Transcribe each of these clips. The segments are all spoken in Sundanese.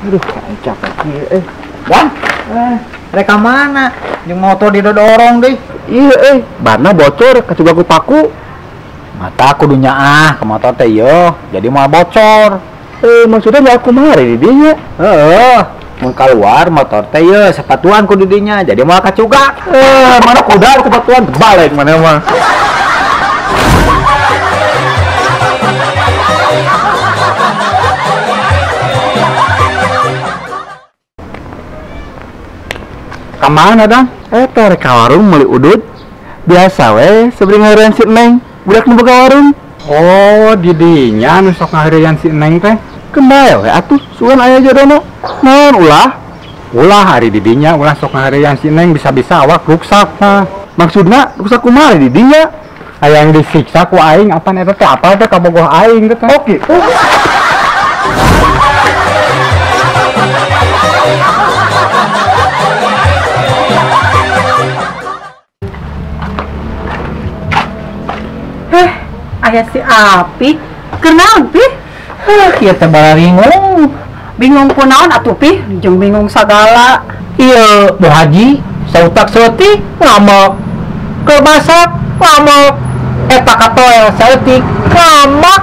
Aduh, capek kieu. Dan, rek ka mana? Jeung motor didorong deui. Iya banna bocor kacugak ku paku. Mata kudu nyaah ke motor teh ieu, jadi moal bocor. Maksudnya nya aku mah di dinya. Heeh, mun keluar motor teh ieu sepatuan kudu dinya, jadi moal kacugak. Mana kuda sepatuan balik mana mah. Kamana dang? Teh rek ka warung meuli udud. Biasa we sebring ngaheureun si Neng. Budak nu boga warung. Oh, di dinya nu sok ngaheureun si Neng teh. Kembali we atuh, sugan aya jodohna. Naon ulah? Ulah ari di dinya ulah sok ngaheureun si Neng bisa-bisa awak ruksak mah. Maksudna ruksak kumaha di dinya? Hayang disiksa ku aing apan eta teh apa teh kabogoh aing teh. Oh kitu. Aya si Api, kenaon pi? Kieu teh bingung. Bingung kunaon atuh pi? Jeung bingung sagala. Ieu Bu Haji sautak saeutik ngamek. Keur masak ngamek. Eta katoel saeutik ngamek.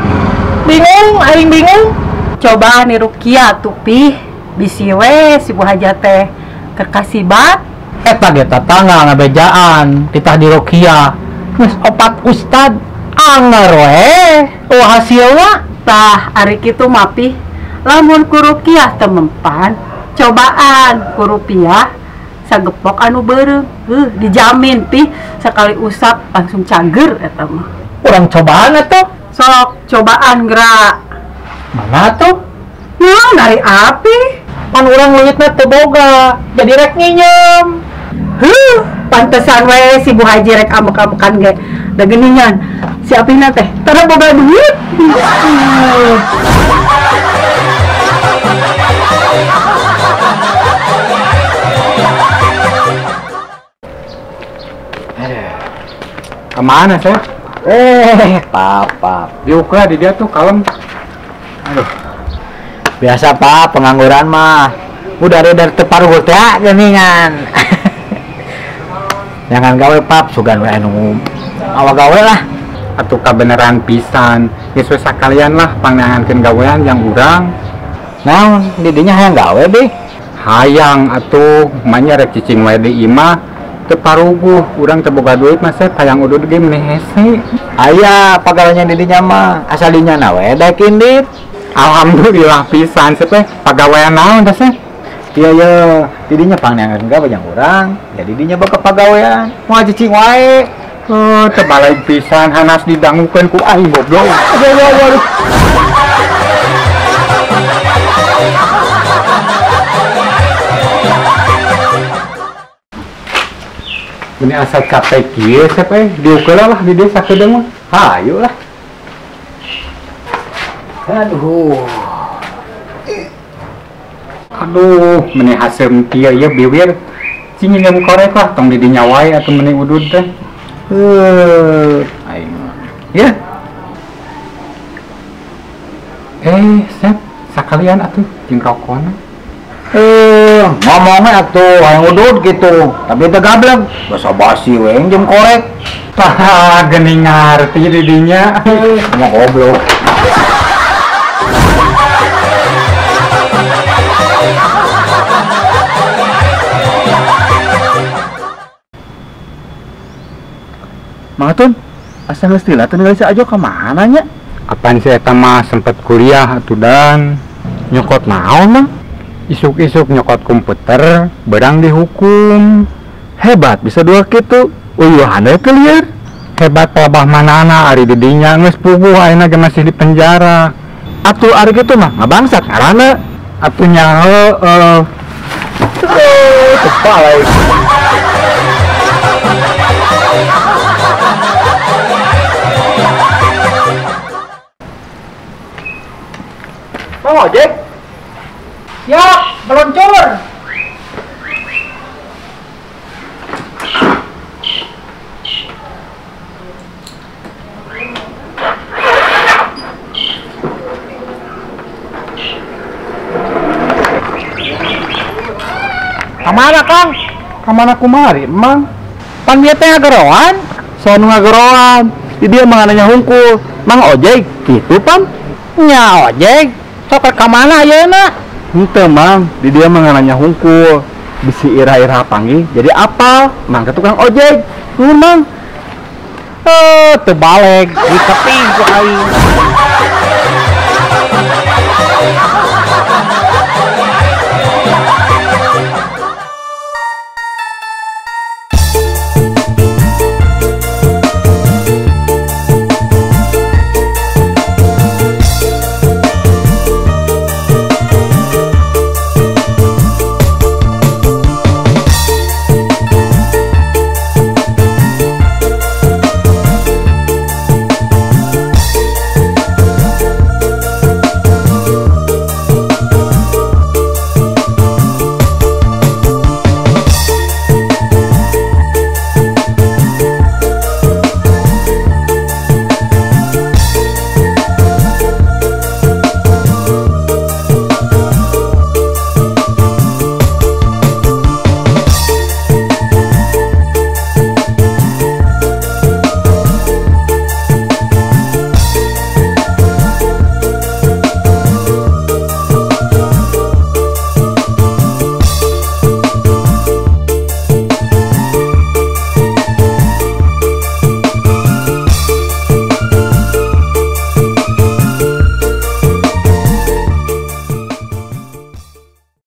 Bingung aing bingung. Cobaan diruqyah atuh pi. Bisi we si Bu Haji teh keur kasibat. Eta ge tatangga ngabejaan titah diruqyah. Geus opat ustad anger we, oh hasilna tah ari kitu mah pi. Lamun ku ruqyah teu mempan, cobaan ku rupiah sagepok anu beureum. Dijamin pi sakali usap langsung cager eta mah. Urang cobaan atuh. Sok cobaan gerak. Mana tuh? Naon dari api? Pan urang leungitna teu boga, jadi rek nginjem. Huh, pantesan we si Bu Haji rek ambek-ambekan ge. Da geuningan si Apina teh tara boga duit. Kemana sih? Papa. Diukur di dia tuh kalem. Aduh. Biasa Pak, pengangguran mah. Udah dari teparuh teh geuningan. Jangan gawe pap, sugan we anu awak gawe lah. Atuh kabeneran pisan. Geus we sakalian lah pangneangankeun gawean yang urang. Naon, didinya hayang gawe deh. Hayang atuh, manya rek cicing wae di imah. Teu paruguh, urang teu boga duit mah sep hayang udud ge meni hese. Aya pagawean didinya mah, asal dinya na we daek indit. Alhamdulillah pisan sep teh, pagawean naon teh sep? Iya ya, didinya pangneangan gawe yang urang, jadi didinya boga pagawean, moal cicing wae. Oh, tebalik pisan hanas didangukeun ku aing goblok. Aduh, aduh, aduh. Ini asal capek kieu sep diukeul lah di desa sakedeung mah. Hayu lah. Aduh. Aduh, meni haseum kieu ieu biwir. Cing nginjem korek lah tong di dinya wae atuh meni udud teh. Aing. Ya. Sep, sakalian atuh jeung rokona. Ngomongnya atuh hayang udud gitu, tapi teu gablek. Basa-basi we jeung korek. Tah, geuning ngarti di dinya. Ngomong goblok. Mang Atun, asa geus lila teh ningali si Ajo ka mana nya? Apaan si eta mah sempet kuliah atuh dan nyokot naon mah? Isuk-isuk nyokot komputer, berang dihukum. Hebat bisa dua kitu. Uyuhan we teu lieur. Hebat pelabah manana ari di dinya geus puguh ayeuna ge masih di penjara. Atuh ari kitu mah ngabangsat ngaranna. Atuh nya heueuh. Kepala. Mau ojek? Siap, meluncur. Kamana, Kang? Kamana kumari, Mang? Pan bieu teh ngageroan. Saha nu ngageroan. Di dieu mah nanya hungkul. Mang ojek kitu pan? Nya ojek. Sok rek ka mana ayeuna? Henteu, Mang. Di dieu mah nanya hungkul. Bisi ira-ira panggih jadi apal. Mang ke tukang ojek. Nuhun, Mang. Eh, teu balik, dikeping ku aing.